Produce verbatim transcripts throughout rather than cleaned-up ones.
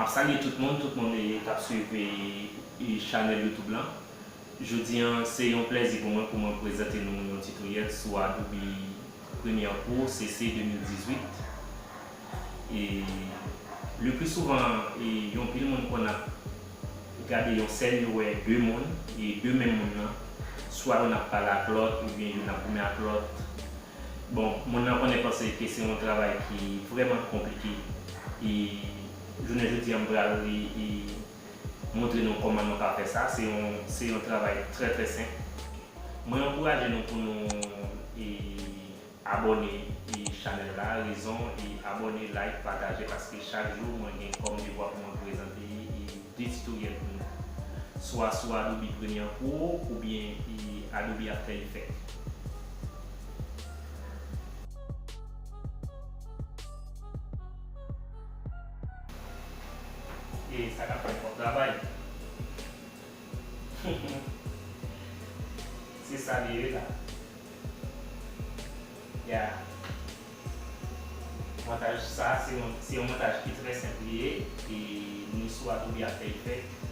Salye tout moun, tout moun e, k ap swiv e, e chanèl YouTube lan. Jodi an, se yon plèzi pou mwen pou mwen prezante nou yon titoryèl sou Adobe Premiere Pro C C de mil dizuit. E le pli souvan, e, yon pil moun konn ap gade yon sèn, yo wè de moun, e de menm moun nan, swa youn ap pale ak lòt, oubyen youn ap goumen ak lòt. Bon, moun nan konnen panse ke se yon travay ki vrèman konplike. E jounen jodi an, m pral, e, e, montre nou kòman nou ka fè sa. Se yon, se yon travay trè, trè senp. Mwen ankouraje nou pou nou, e, abòne, e, chanèl la. Rezon, e, abòne, like, pataje, paske chak jou mwen gen kòm devwa pou mwen prezante, e, de titoryèl pou nou. Swa sou Adobe Premiere Pro oubyen, e, Adobe After Effects. E sa k ap fè kòb travay. Se sa li ye la. Ya. Montaj sa, se yon, se yon montaj ki trè senp li ye, e ni sou Adobe After Effects,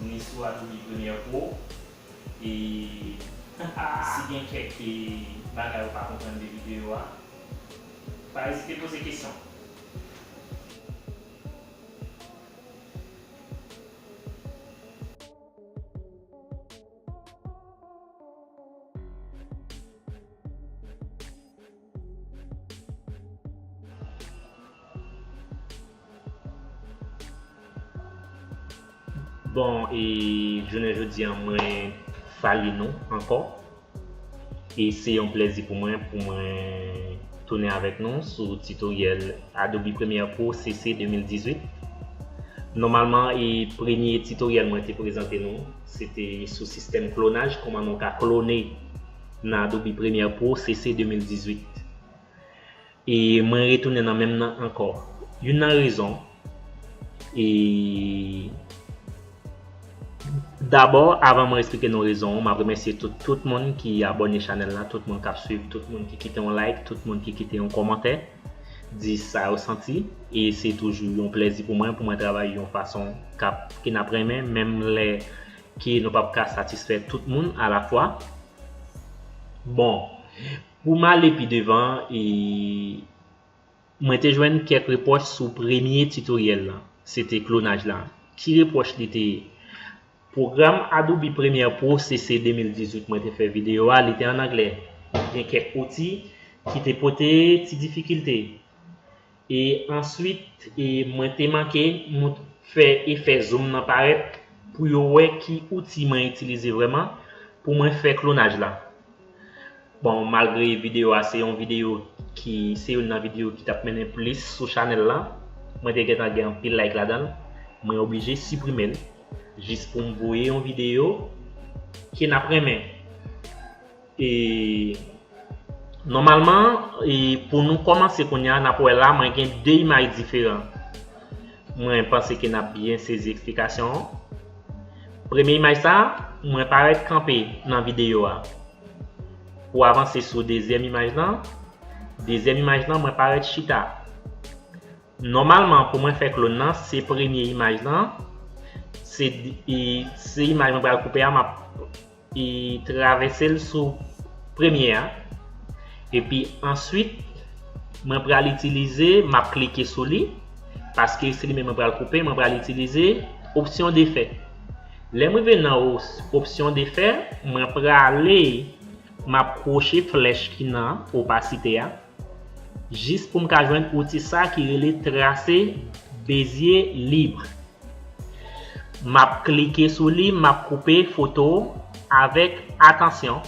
ni sou Adobe Premiere Pro. E si gen kèk, e, bagay ou pa konprann de videyo a, pa ezite poze kesyon. Bon, e jounen jodi an, mwen salye nou ankò. E se yon plèzi pou mwen, pou mwen tounen avèk nou sou titoryèl Adobe Premiere Pro C C de mil dizuit. Nòmalman, e premye titoryèl mwen te prezante nou, se te sou sistèm klonaj, kòman nou ka klone nan Adobe Premiere Pro C C de mil dizuit. E mwen retounen nan menm nan ankò. Youn nan rezon, e dabò, avan mwen eksplike nou rezon an, m ap remèsye tout, tout moun ki abòne chanèl la, tout moun k ap swiv, tout moun ki kite yon like, tout moun ki kite yon kòmantè, di sa yo santi. E se toujou yon plèzi pou mwen, pou mwen travay yon fason k ap, ke n ap renmen, menm lè ke nou p ap ka satisfè tout moun alafwa. Bon, pou m ale pi devan, e mwen te jwenn kèk repwòch sou premye titoryèl lan. Se te klonaj la. Ki repwòch li te ye? Pwogram Adobe Premiere Pro C C de mil dizuit mwen te fè videyo a, li te an anglè. Gen kèk outi ki te pote ti difikilte. E answit, e mwen te manke mout-, fè efè zoom nan parèt pou yo wè ki outi mwen itilize vrèman pou mwen fè klonaj la. Bon, malgre videyo a se yon videyo ki, se youn nan videyo ki t ap mennen plis sou chanèl la, mwen te gentan gen anpil like ladan l, mwen oblije siprime l, jis pou m voye yon videyo ke n ap renmen. E nòmalman, e pou nou kòmanse kounye a, n ap wè la, mwen gen de imaj diferan. Mwen panse ke n ap byen sezi eksplikasyon an. Premye imaj sa, mwen parèt kanpe nan videyo a. Pou avanse sou dezyèm imaj lan, dezyèm imaj lan, mwen parèt chita. Nòmalman, pou mwen fè klon nan, se premye imaj lan, se, e, se imaj mwen pral koupe a, m ap, e, travèse l sou premye a. Epi answit, mwen pral itilize, m ap klike sou li, paske se li menm mwen pral koupe, mwen pral itilize opsyon defè. Lè m rive nan os-, opsyon defè, mwen prale, m ap kwoche flèch ki nan opasite a, jis pou m ka jwenn outi sa ki rele trase Bezier libre. M ap klike sou li, m ap koupe foto avèk atansyon.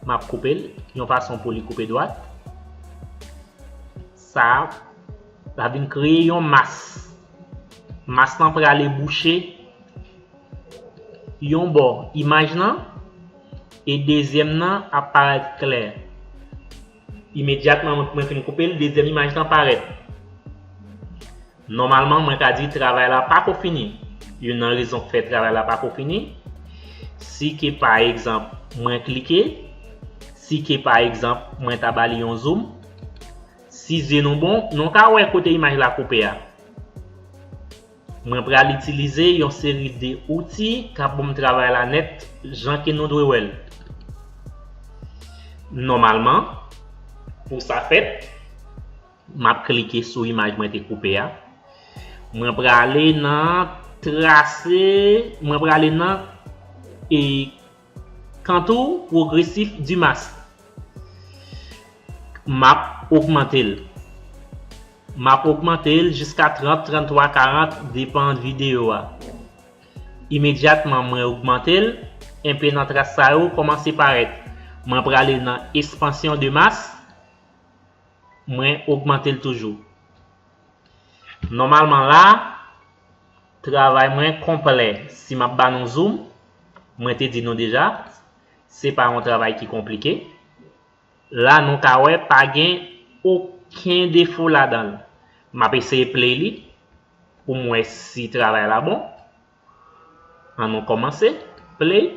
M ap koupe l yon fason pou li koupe dwat. Sa va vin kreye yon mas. Mas lan prale bouche yon bò imaj lan, e dezyèm nan ap parèt klè. Imedyatman mwen, mwen fin koupe l, dezyèm imaj lan parèt. Nòmalman, mwen ka di travay la pako fini. Youn nan rezon k fè travay la pako fini, si ke pa egzanp mwen klike, si ke pa egzanp mwen ta ba li yon zoom, Si zye nou bon, nou ka wè kote imaj la koupe a. Mwen pral itilize yon seri de outi k ap ban m travay la nèt jan ke nou dwe wè l. Nòmalman, pou sa fèt, m ap klike sou imaj mwen te koupe a. Mwen prale nan trase, mwen prale nan e contour progressif du masque. M ap ogmante l. M ap ogmante l jiska trant, tranntwa, karant, depan videyo a. Imedyatman mwen ogmante l, enpe nan tras sa yo kòmanse parèt. Mwen prale nan expansion de masse, mwen ogmante l toujou. Nòmalman la, travay mwen konplè. Si m ap ba nou zoom, mwen te di nou deja, se pa yon travay ki konplike. La nou ka wè pa gen okenn defo ladan l. M ap eseye play li pou m wè si travay la bon. An nou kòmanse. Play.